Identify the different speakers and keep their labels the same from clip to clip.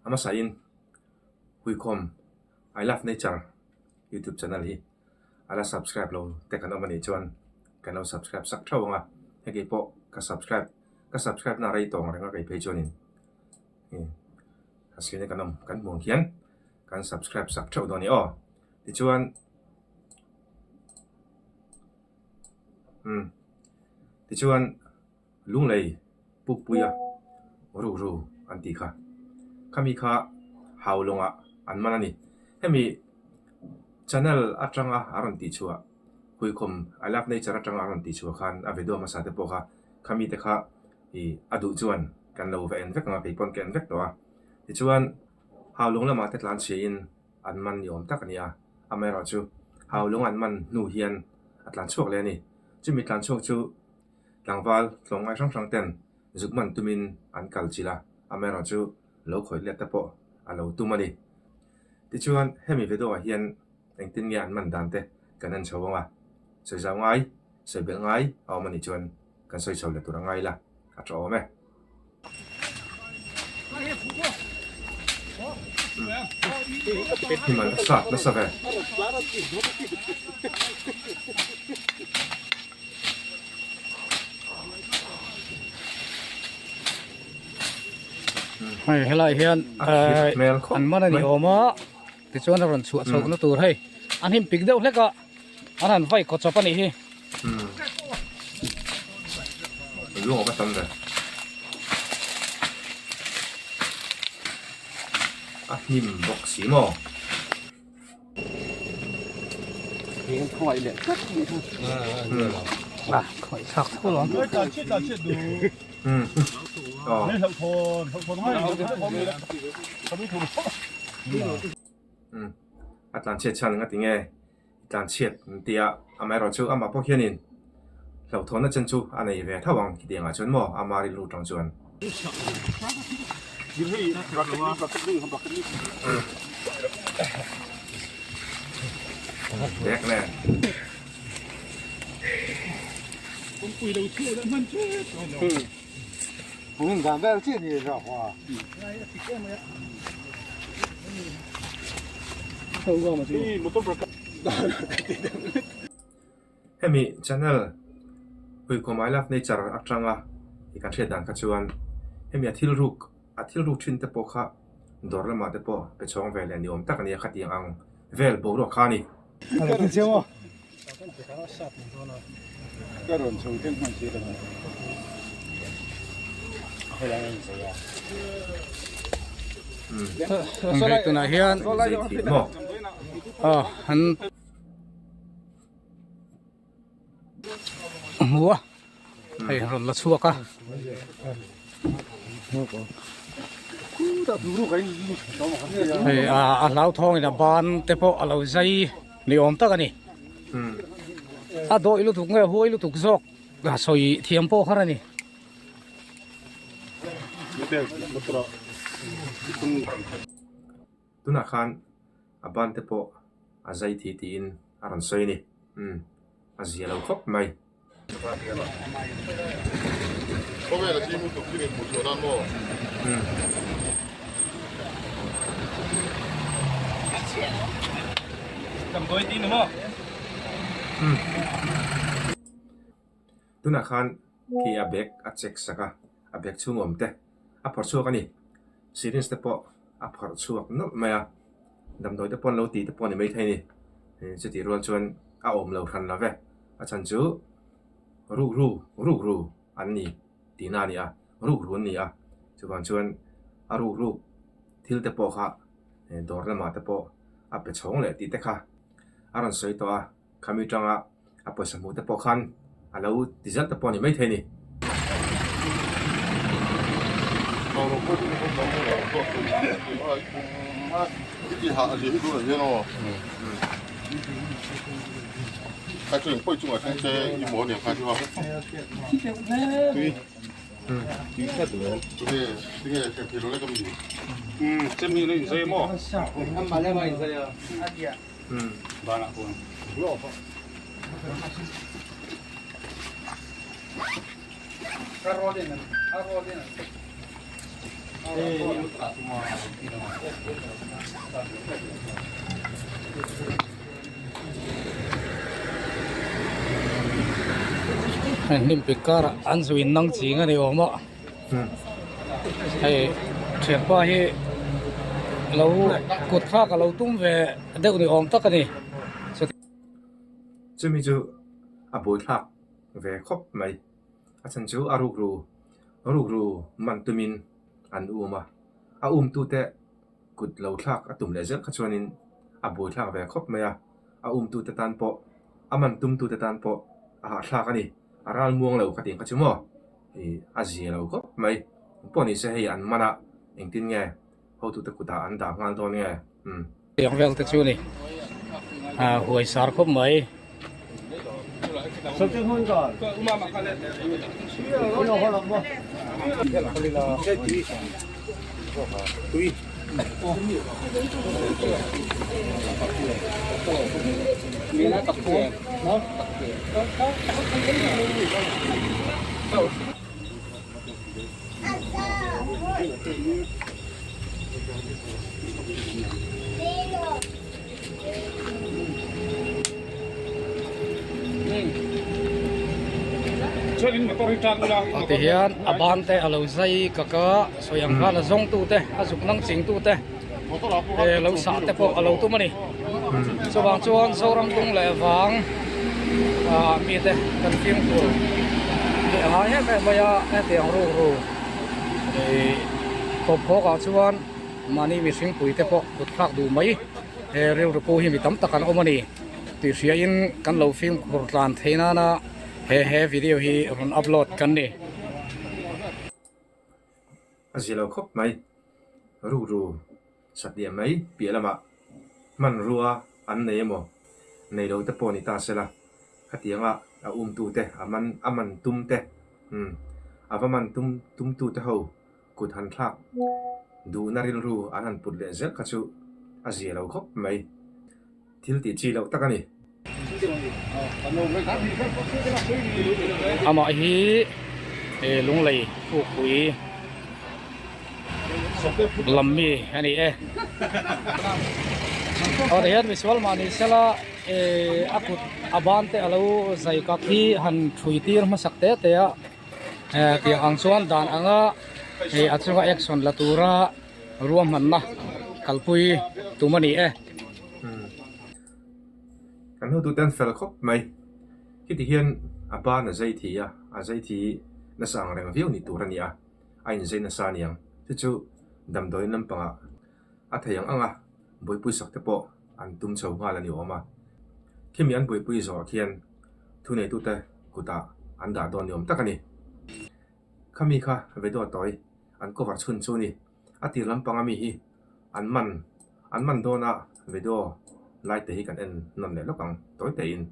Speaker 1: A hmasain Huikhawm I love nature youtube channel hi a la subscribe lo te kan awm a nih chuan kan lo subscribe sak theuh ang a, hei kei pawh ka subscribe ka subscribe na rei tawng reng a kei phei chuanin a sirna kan awm kan hmuh ang khian kan subscribe sak theuh dawn a ni aw tichuan umm tichuan. Lunglei Pukpuia rukru an tih kha. Khami kha Haulawngah an man a ni. Hemi channel atanga a rawn tihchhuah, Huikhawm I Love Nature atanga a rawn tihchhuah khan a video hmasa te pawh kha khami te kha ih a duh chuan kan lo va en vek ang a, kei pawn ka en vek tawh a. Tichuan Haulawng lamah te tlan chhiahin an man ni awm tak a ni a, amaherawhchu Haulawng an man hnu hian a tlan chhuak leh a ni. Chumi tlan chhuak chu Tlangval tlawmngai hrang hrang ten zuk man tumin an kal chilh a, amaherawhchu lo khawih let te pawh a lo tum a ni. Tichuan hemi video ah hian engtin nge an man dan te kan en chho ang a, sawi zau ngai, sawi belh ngai a awm a nih chuan kan sawi chho leh tur a ngai ila a tha awm e. Hnim an sat nasa ve.
Speaker 2: Hei helai hian an man a ni awm a tichuan a rawn chhuah chhoh na tur hei an hnim pik deuh hlek a an han vai kaw chawp a nih hi.
Speaker 1: Lung a va tam ve. A hnim bawk si maw? A tlan chhiat chhan nga tinge i tlan chhiat an ti a, amaherawhchu amah pawh hianin hlauhthawnna chen chu a nei ve tho ang khitiang ah chuan maw ama rilru tang chuan. Bag nen. Hemi channel Huikhawm I Love Nature atanga i kan hriat dan kha chuan hemi a thil ruk a thil ruk thin te pawh kha dawr lamah te pawh pe chhawng ve leh ni awm tak a nia khatiang ang vel boruak kha a ni.
Speaker 2: Hei tunah hian aw an hmu a hei a rawn la chhuak a. Hei a hlauthawngin a ban te pawh a lo zai ni awm tak a ni. A dawih lutuk nge a huai lutuk zawk a sawi thiam pawh har a ni.
Speaker 1: Tunah khan a ban te pawh a zai thi tiin a rawn sawi a ni. Umm a zia lo khawp mai. Tunah khan khi a bag a check sak a, a bag chhung awm te a phawrh chhuak a ni. Syringe te pawh a phawrh chhuak nawlh mai a, damdawi te pawh an lo ti te pawh a ni maithei a ni. Chutih rual chuan a awm lo hran lo ve, a chhan chu rukru rukru an ni tihna a ni a, rukru an ni a, chuvang chuan a rukruk thil te pawh kha dawr lamah te pawh a pe chhawng leh tih te kha a rawn sawi tawh a. Khami tanga a pawisa hmuh te pawh khan a lo ti zel te pawh a ni maithei a ni.
Speaker 2: Hei hnim pik karah an zu in nang ching a ni awm a hei thianpa hi lo kut thlak a lo tum ve deuh ni awm tak a ni.
Speaker 1: Chumi chu a buaithlak ve khawp mai. A chhan chu a rukru rukru man tumin an um a, a umtute kut lo thlak a tum leh zel kha chuanin a buaithlak ve khawp mai a, a umtute tan pawh a man tumtute tan pawh a hahthlak a ni, a ral muang lo kha tih ang kha chu maw ih a zia lo khawp mai, pawh ni se hei an man a engtin nge hotute kutah an dah nghal dawn nge umm.
Speaker 2: Tiang vel te chu ni huai sar khawp mai. Ti hian a ban te a lo zai kak a sawi ang khan a zawng tu te a zuk nang ching tu te lo sah te pawh a lo tum a ni chuvang chuan Zoram dung leh vang ah mite kan fimkhur leh a ngai em em mai a hetiang rukru ih tawp khawk ah chuan mahni mihring pui te pawh kut thlak duh mai he rilru pu hi mi tam tak an awm a ni tih hria in kan lo fimkhur tlan theih nana he he video hi rawn upload kan ni.
Speaker 1: A zia lo khawp mai. Rukru satliah mai piah lamah hmanrua an nei emaw nei lo te pawh ni ta se la, khatianga a umtu te, a man a man tum te, umm a va man tum tumtu te ho kut han thlak duhna rilru an han put leh zel kha chu a zia lo khawp mai. Thil tih chi loh tak a ni.
Speaker 2: Amah hi Lunglei Pukpui lam mi a ni e. Aw tihian misual mah ni sela a kut a ban te alo zai kak hi han thui tir hmasak te te a tiang ang chuan dan anga a chunga action la tura ruahmanna kalpui tum a ni e.
Speaker 1: Kan hotute an fel khawp mai. Khiti hian a ban a zai thi a, a zai thi nasa ang reng viau ni tur a ni a, a inzai nasa a niang. Chu chu damdawiin lampangah a thei ang ang a, buaipui sak te pawh an tum chho nghal a ni awm a. Khimi an buaipui zawhah khian thuneitute kutah an dah dawn ni awm tak a ni. Khami kha video tawi an cover chhun chu a ni. A tir lampang ami hi an man an man dawn a video lai te hi kan en nawn leh lawk ang tawi te in.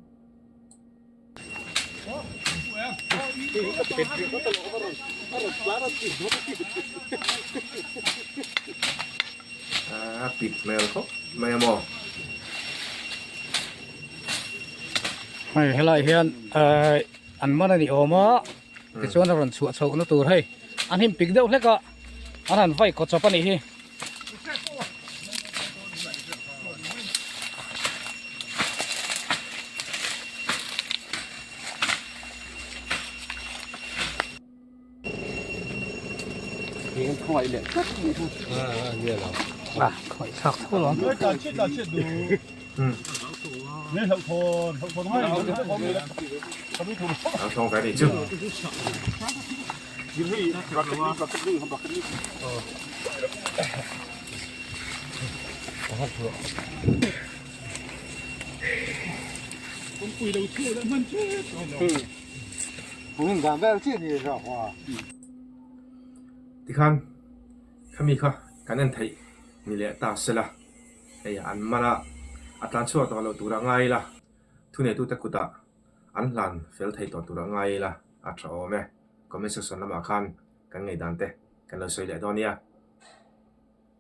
Speaker 1: A pit hmel khawp mai a maw.
Speaker 2: Hei helai hian an man a ni awm a tichuan a rawn chhuah chhoh na tur hei an him pik deuh hlek a. An han vai kawchawp a nih hi.
Speaker 1: Tikhan khami kha kan en theih ni leh ta sela hei an man a, a tlan chhuak tawh loh tur a ngai ila thuneitute kutah an hlan fel thei tawh tur a ngai ila a tha awm e. Comment section lamah khan kan ngaihdan te kan lo sawi leh dawn nia.